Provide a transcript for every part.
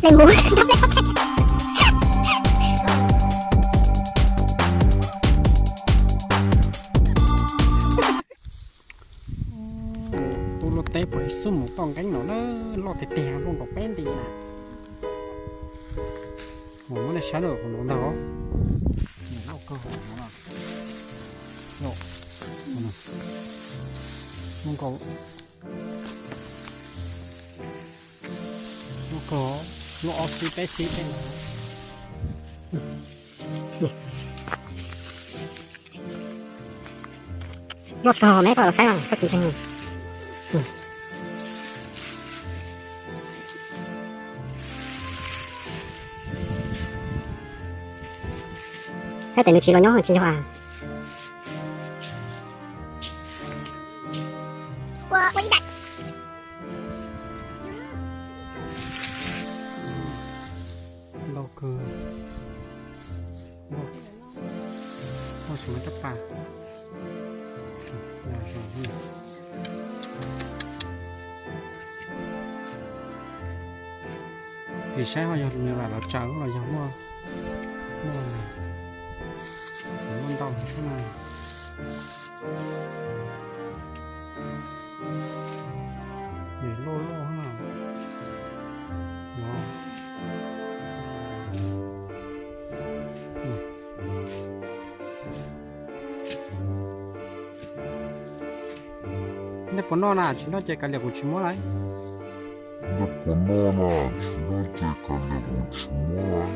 Dej mus. Tus luaj teb puas xub mus toj nqeeb no na, loj tiag tiag, loj nkaus peb nti na. Muab nej saib lawm hauv no ntag. Loj kawg, loj kawg, loj ob xib peb xib tej. Loj tag ne, koj los saib koj tsis ntseeg. Thiab tes nws tsis los nyob tsis yog a. Ntau kawg. Ua, ua xyov rab pas. Vim saib ho yog nws lam los tsaws los yog muaj, muaj, muaj ntau xwb na. Nws loj loj na. Nej puas noj na? Tsis noj ces kav liam kuv tsis muab lawm. Nej puas noj na? Tsis noj ces kav liam kuv tsis muab lawm.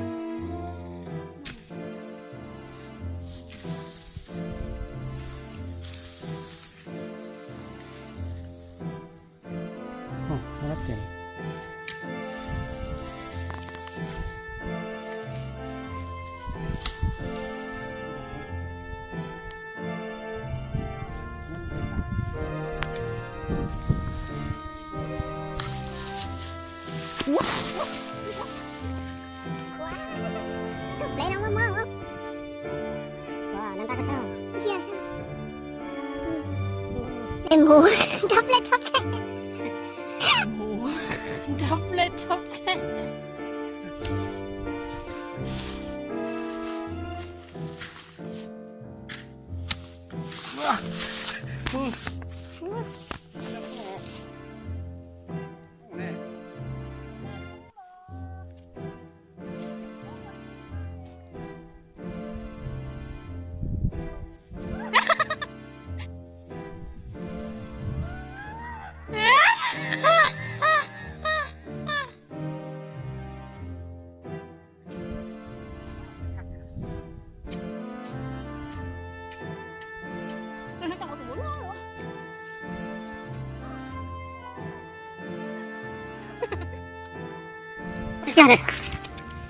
Mus nrov plej nrov plej. Mus nrov plej nrov plej.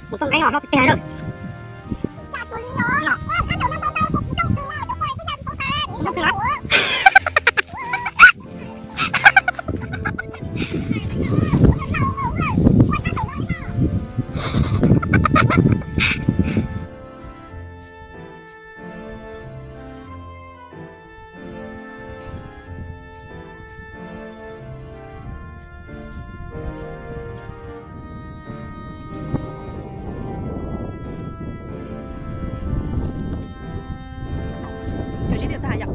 Mus toj nqeeb os, loj tiag tiag lawm. Cov zeb twb tag yom.